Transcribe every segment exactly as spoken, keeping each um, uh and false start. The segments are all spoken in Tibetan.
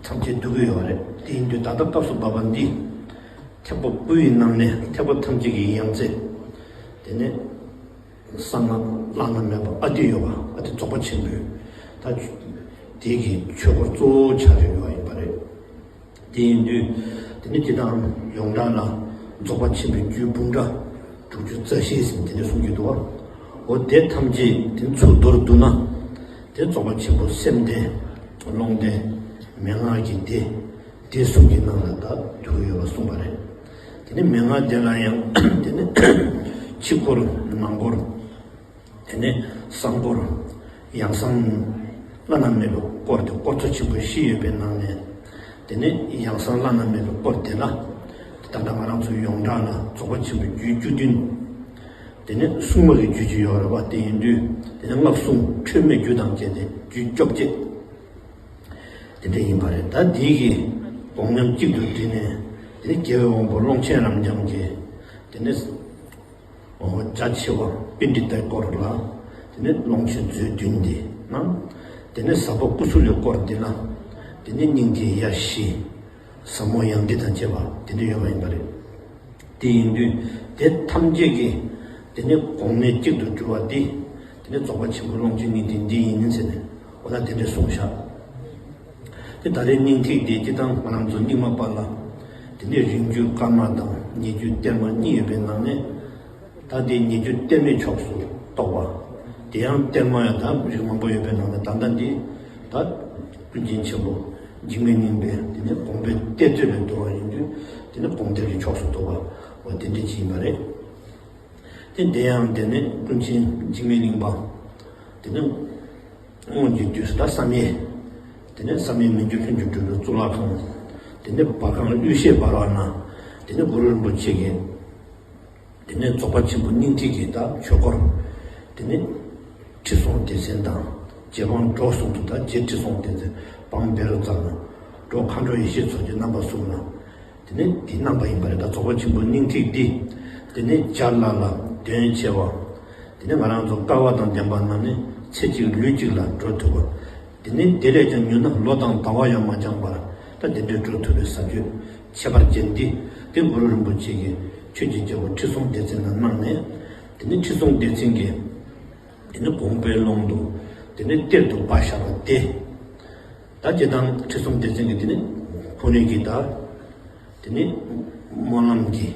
ཐམས་ཅད་འདུ་གི་ཡོད་རེད། དེ་ཡིན་དུས་ད་ལྟ་སྐབས་སུ་བབ་པ་འདི། ཐེག་པ་དགུ་ཡི་ནང་ནས་ཐེག་པ་ཐམས་ཅད་ཀྱི་ཡང་རྩེ། དེ་ནས་གསང་སྔགས་བླ་ན་མེད་པ་ཨ་ཏི་ཡོ་ག་ཨ་ཏི་རྫོགས་པ་ཆེན་པོའི་ད་དེ་གི་ཆོས་སྐོར་གཙོ་བོ་ཆགས་ཀྱི་ཡོད་པ་ཡིན་པ་རེད། དེ་ཡིན་དུས་དེ་ནི་སྤྱི་དང་ཡོངས་གྲགས་ལ་རྫོགས་པ་ཆེན་པོའི་རྒྱུད་འབུམ་ཕྲག་དྲུག་ཅུ་རྩ་བཞི་ཟིན་དེ་འདྲ་གསུང་གི་འདུག་བ། འོ་དེ་ཐམས་ཅད་དེ་ཚུར་མདོར་བསྡུ་ན། དེ་རྫོགས་པ་ཆེན་པོ་སེམས་ལྡན། ཀློང་ལྡན། མན་ངག་གི་སྡེ། སྡེ་གསུམ་གྱི་ནང་ལ་ད་འདུ་གི་ཡོད་པ་གསུངས་པ་རེད། དེ་ནི་མན་ངག་སྡེ་ལ་ཡང་དེ་ནི་ཕྱི་སྐོར་ནང་སྐོར། དེ་ནས་གསང་སྐོར། ཡང་གསང་བླ་ན་མེད་པའི་སྐོར་དེ་སྐོར་ཚོ་ཆེན་པོ་བཞི་ཡོད་པའི་ནང་ནས། དེ་ནས་ཡང་གསང་བླ་ན་མེད་པའི་སྐོར་དེ་ལ། ད་ལྟ་ང་རང་ཚོ་ཡོངས་གྲགས་ལ་རྫོགས་པ་ཆེན་པོའི་རྒྱུད་བཅུ་བདུན། དེ་ནས་སྲུང་མ་གི་རྒྱུད་ཅིག་ཡོད་རེད་པ། དེ་ཡིན་དུས་དེ་ནས་སྔགས་སྲུང་ཁྲོས་མའི་རྒྱུད་དང་བཅས་ཏེ་རྒྱུད་བཅོ་བརྒྱད། དེ་འདྲ་ཡིན་པ་རེད། ད་འདི་གི་དགོངས་ཉམས་གཅིག་ཏུ་དྲིལ་ནས། དེ་ནས་རྒྱལ་བའི་དབང་པོ་ཀློང་ཆེན་རབ་འབྱམས་ཀྱིས། དེ་ནས། འོ། རྒྱ་ཆེ་བ་པཎྜི་ཏའི་སྐོར་ལ། དེ་ནས་ཀློང་ཆེན་མཛོད་བདུན་འདི་ན། དེ་ནས་ཟབ་པ་སྐུ་ཚུལ་གྱི་སྐོར་འདི་ལ། དེ་ནས་སྙིང་ཐིག་ཡ་བཞི། ཟབ་མོ་ཡང་ཏིག་དང་བཅས་པ་དེ་འདྲ་ཡོད་པ་ཡིན་པ་རེད། དེ་ཡིན་དུས་དེ་ཐམས་ཅད་ཀྱི་དེ་ནས་གོང་ནས་གཅིག་ཏུ་གྱུར་པ་འདི། དེ་ནས་རྫོགས་པ་ཆེན་པོ་ཀློང་ཆེན་སྙིང་ཐིག་འདི་ཡིན་ཟེར་ནས། འོ་ན་དེ་འདྲ་གསུངས་བཞག་དེ་ད་རེས་སྙིང་ཐིག་དེ་སྤྱི་དང་ང་རང་ཚོ་རྙིང་མ་པ་ལ། དེ་ནས་རིང་བརྒྱུད་བཀའ་མ་དང་ཉེ་བརྒྱུད་གཏེར་མ་གཉིས་ཡོད་པའི་ནང་ནས། ད་དེ་ཉེ་བརྒྱུད་གཏེར་མའི་ཕྱོགས་སུ་གཏོགས་པ། དེ་ཡང་གཏེར་མ་ཡང་ད་རིགས་མང་པོ་ཡོད་པའི་ནང་ནས། ད་ལྟ་འདི་ད་ཀུན་མཁྱེན་ཆེན་པོ་འཇིགས་མེད་གླིང་པའི་དེ་ནས་དགོངས་པའི་གཏེར་མཛོད་ལས་བརྡོལ་བ་ཡིན་དུས། དེ་ནས་དགོངས་གཏེར་གྱི་ཕྱོགས་སུ་གཏོགས་པ། འོ་དེ་འདྲ་ཅིག་ཡིན་པ་རེད། དེ་དེ་ཡང་དེ་ནས་ཀུན་མཁྱེན་འཇིགས་མེད་གླིང་པ། དེ་ནས་སྔོན་གྱི་དུས་སུ་ད་བསམ་ཡས། དེ་ནས་བསམ་ཡས་མི་འགྱུར་ལྷུན་གྱིས་གྲུབ་པའི་གཙུག་ལག་ཁང་། དེ་ནས་བར་ཁང་དབུས་ཤེལ་འབར་བ་ན། དེ་ནས་གུ་རུ་རིན་པོ་ཆེ་གིས། དེ་ནས་རྫོགས་པ་ཆེན་པོ་སྙིང་ཐིག་གི་ད་ཆོས་སྐོར། དེ་ནས་ཁྲི་སྲོང་ལྡེ་བཙན་དང་རྗེ་འབངས་གྲོགས་གསུམ་དུ། ད་རྗེ་ཁྲི་སྲོང་ལྡེ་བཙན། འབངས་བཻ་རོ་ཙ་ན། གྲོགས་མཁའ་འགྲོ་ཡེ་ཤེས་མཚོ་རྒྱལ་རྣམ་པ་གསུམ་ལ། དེ་ནས་འདི་གནང་བ་ཡིན་པ་རེད། ད་རྫོགས་པ་ཆེན་པོ་སྙིང་ཐིག་འདི། དེ་ནས་བྱ་ལ་ལ་དོན་ཆེ་བ། དེ་ནས་ང་རང་ཚོ་སྐལ་བ་དང་ལྡན་པ་རྣམས་ནི་ཚེ་གཅིག་ལུས་གཅིག་ལ་འགྲོ་ཐུབ་པ། དེ་ནས་དེ་ལས་ཀྱང་མྱུར་ན་ལོ་དང་ཟླ་བ་ཡང་མ་འགྱངས་པར། ད་དེ་འདྲའི་འགྲོ་ཐུབ་པའི་ཟབ་ཆོས་ཁྱད་པར་ཅན་འདི། དེ་གུ་རུ་རིན་པོ་ཆེ་གིས་ཆོས་ཀྱི་རྒྱལ་པོ་ཁྲི་སྲོང་ལྡེ་བཙན་ལ་གནང་ནས། དེ་ནས་ཁྲི་སྲོང་ལྡེ་བཙན་གྱིས། དེ་ནས་དགོངས་པའི་ཀློང་དུ། དེ་ནས་གཏེར་དུ་སྦ་བཞག་པ་སྟེ། ད་སྤྱིར་བཏང་ཁྲི་སྲོང་ལྡེ་བཙན་གྱིས་དེ་ནས་ཁོ་རང་གི་ད། དེ་ནས་སྨོན་ལམ་གྱི་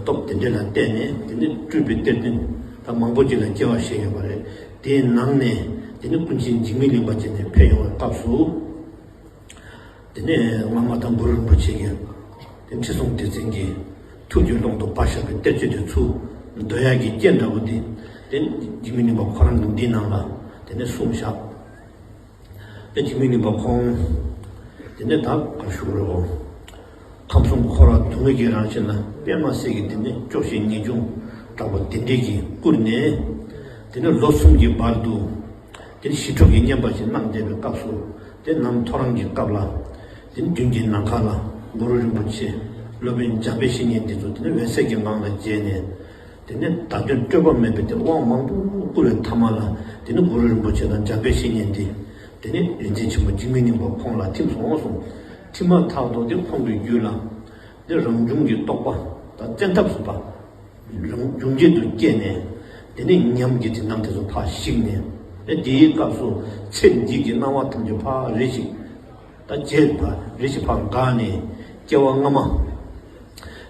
སྟོབས་དེ་འདྲ་ལ་བརྟེན་ནས། དེ་ནས་སྤྲུལ་པའི་གཏེར་སྟོན་ད་མང་པོ་ཅིག་ལ་སྐྱེ་བ་བཞེས་ཡོད་པ་རེད། དེའི་ནང་ནས་དེ་ནས་ཀུན་མཁྱེན་འཇིགས་མེད་གླིང་པ་བྱས་ནས་ཕེབས་ཡོང་བའི་སྐབས་སུ། དེ་ནས་བླ་མ་དང་གུ་རུ་རིན་པོ་ཆེ་གིས་དེ་ཁྲི་སྲོང་ལྡེ་བཙན་གྱི་ཐུགས་ཀྱི་ཀློང་དུ་སྦ་བཞག་པའི་གཏེར་ཆོས་དེ་ཚུར་འདོན་ཡག་གི་རྐྱེན་འདྲ་བོ་དེ། དེ་འཇིགས་མེད་གླིང་པ་ཁོ་རང་གིས་འདིའི་ནང་ལ་དེ་ནས་གསུངས་བཞག་དེ་འཇིགས་མེད་གླིང་པ་ཁོང་། དེ་ནས་ད་ག་ཞུ་རོ། ཁམས་གསུམ་འཁོར་བ་སྡུག་བསྔལ་གྱི་རང་བཞིན་ལ། པདྨ་གསལ་གྱི་དེ་ནས་སྐྱོ་ཤས་ངེས་འབྱུང་དྲག་པོ་དེ་འདྲས་ཀྱིས་བསྐུལ་ནས། དེ་ནས་ལོ་གསུམ་གྱི་བར་དུ། དེ་ནས་ཞི་ཁྲོ་གི་བསྙེན་པ་ཞིག་གནང་བསྡད་པའི་སྐབས་སུ། དེ་ནམ་ཐོ་རངས་ཀྱི་སྐབས་ལ། དེ་ནས་མདུན་གྱི་ནམ་མཁའ་ལ་གུ་རུ་རིན་པོ་ཆེ། སློབ་དཔོན་འཇམ་དཔལ་བཤེས་གཉེན་འདི་ཚོ་དེ་ནས་འོད་ཟེར་གྱི་ངང་ལ་མཇལ་ནས། དེ་ནས་བརྡ་དོན་སྤྲོས་པ་མེད་པའི་དེ་དབང་མང་པོ་བསྐུར་བའི་ཐ་མ་ལ། དེ་ནས་གུ་རུ་རིན་པོ་ཆེ་དང་འཇམ་དཔལ་བཤེས་གཉེན་འདི། དེ་ནས་རིག་འཛིན་ཆེན་པོ་འཇིགས་མེད་གླིང་པ་ཁོང་ལ་ཐིམ་སོང་གསུངས། ཐིམ་མ་ཐག་ཏུ་དེ་ཁོང་གི་རྒྱུད་ལ། དེ་རང་བྱུང་གི་རྟོགས་པ་དང་བཙན་ཐབས་སུ་བབས། རང་བྱུང་བྱེད་དུ་སྐྱེས་ནས། དེ་ནས་ཉམས་ཀྱི་དེ་རྣམས་དེ་ཚོ་ཕར་ཞིག་ནས། དེ་དེའི་སྐབས་སུ་ཚེ་འདི་གི་སྣང་བ་ཐམས་ཅད་ཕར་རེ་ཞིག་ད་བརྗེད་པ་རེ་ཞིག་ཕར་འགགས་ནས། སྐྱེ་བ་སྔ་མ།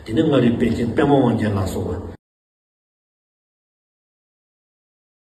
དེ་ནས་མངའ་རིས་པཎ་ཆེན་པདྨ་དབང་རྒྱལ་ལ་སོགས་